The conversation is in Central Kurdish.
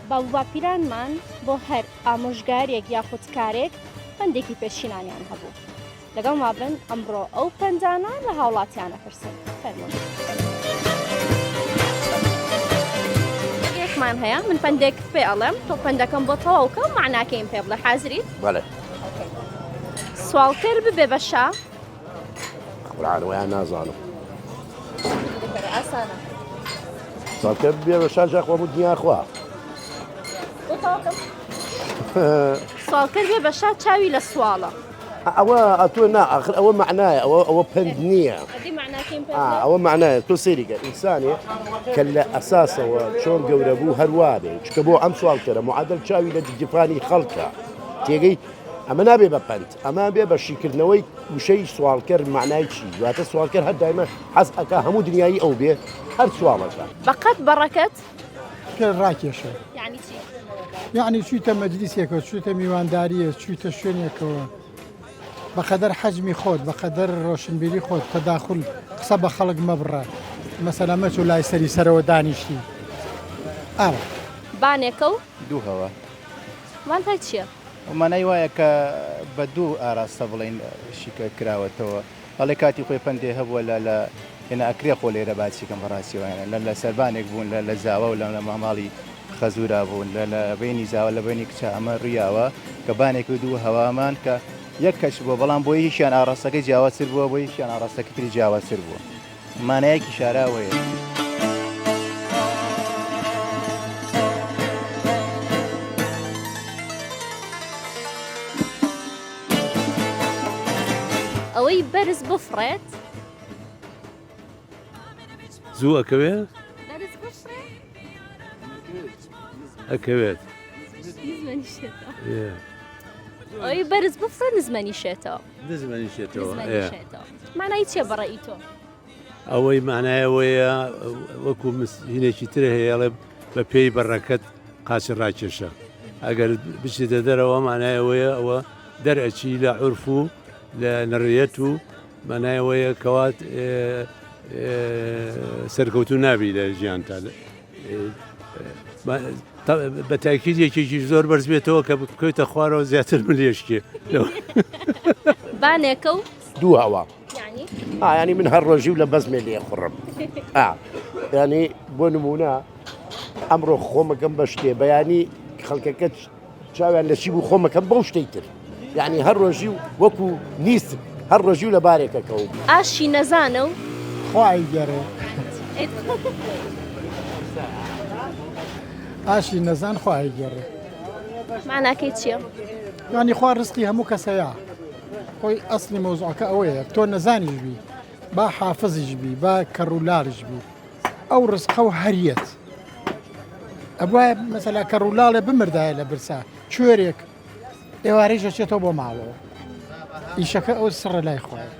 باوباپیرانمان بۆ هەر ئامۆژگاریەک یاخود کارێک پەندێکی پێشینانیان هەبوو. لەگەڵما بن ئەمڕۆ ئەو پەندانە لە هاوڵاتیان ئەپرسن. فەرموون. پەندێکمان هەیە من پەندێک پێ ئەڵێم تۆ پەندەکەم بۆ تەواو کە و معناکەیم پێ بڵێ حازریت؟ بەڵێ. سواڵکەر ببێ بە شا. قورعان ویان نازانم. ئاسانە. سواڵکەر ببێ بە شا جا خوا بۆ دنیا خوا. بۆ تەواو کەم. سواڵکەر بێ بە شا چاوی لە سواڵە. ئەوە ئەتۆ نا ئاخر ئەوە مەعنایە ئەوە ئەوە پەند نییە ئەوە معنایە تۆ سەیریکە ئینسانێ کە لە ئەساسەوە چۆن گەورە بوو هەروە بێ چکە بۆ ئەم سوالکەرە معادل چاوی لە گیرفانی خەڵکە تێگەی ئەمە نابێ بە پەند ئەمە بێ بە شیکردنەوەی وشەی سوالکەر معنای چی واتە سوالکەر هەر دایمە حەز ئەکا هەموو دنیایی ئەو بێ هەر سواڵەکە بەقەت بەڕەکەت پێ ڕاکێشە یعنی چی؟ یعنی چوویتە مەجلیسێکەوە چوویتە میوانداریە چوویتە شوێنێکەوە بەقەدەر حەجمی خۆت بەقەدەر ڕۆشنبیری خۆت تەداخل قسە بە خەڵک مەبڕە مەسەلە مەچۆ لای سەری سەرەوە دانیشتی ئاوا. بانێکە و. دوو هەوا. مانای چییە؟ مانای وایە کە بە دوو ئاراستە بڵێین شیکە کراوەتەوە. ئەڵێ کاتی خۆی پەندێ هەبووە لە لە هێنا ئەکرێ خۆ لێرە باسی کەم بەڕاستی وایە لە لە سەربانێک بوون لە لە زاوا و لە لە ماڵی خەزورا بوون لە لە بەینی زاوا لە بەینی کچە ئەمە ڕویاوە کە بانێک و دوو هەوامان کە یەک کەس بووە بەڵام بۆ یەکیان ئاڕاستەکەی جیاوازتر بووە بۆ یەکیان ئاڕاستەکەی تری جیاوازتر بووە مانایەکی شاراوەیە. ئەوەی بەرز بفڕێت. زوو ئەکەوێ؟ بەرز بفڕێ؟ ئەکەوێت. نزمەنیشێتەوە. ئەوەی بەرز بفڕێ نزمەنیشێتەوە. نزمەنیشێتەوە. نزمەنیشێتەوە. مانای چییە بەڕەئی تۆ؟ ئەوەی مانای ئەوەیە وەکو هینێکی تر هەیە ئەڵێ بە پێی بەڕەکەت قاچی ڕاکێشە ئەگەر بچیتە دەرەوە مانای ئەوەیە ئەوە دەرئەچی لە عورف و لە نڕیەت و مانای ئەوەیە کەوات سەرکەوتو نابی لە ژیانتا بە تاکید یەکێکی زۆر بەرز بێتەوە کە بکەوتە خوارەوە زیاتر ملێشکێ بانێکە و دوو هەوا ینی من هەر ڕۆژی و لە بەزمێ لێ خوڕم ینی بۆ نمونە ئەمڕۆ خۆمەکەم بە شتێ بەیانی خەڵکەکە چاویان لە چی بوو خۆمەکەم بەو شتەی تر یعنی هەر ڕۆژی و وەکو نیست هەر ڕۆژی و لە بارێکەکەەوە ئاشی نەزانە و خوای گەرێ ئاشی نەزان خوای گەڕێ معناکەی چییە؟ ینی خوا ڕسقی هەموو کەسەیە خۆی ئەسلی مەوزوعەکە ئەوەیە تۆ نەزانیش بی با حافزیش بی با کەڕولاڵیش بی ئەو ڕزقە و هەریەت ئەبواە مەسەلا کەڕولاڵێ بمردایە لە برسا کوێرێک ئێوارەیش دەچێتەوە بۆ ماڵەوە ئیشەکە ئەو سڕە لای خۆیە.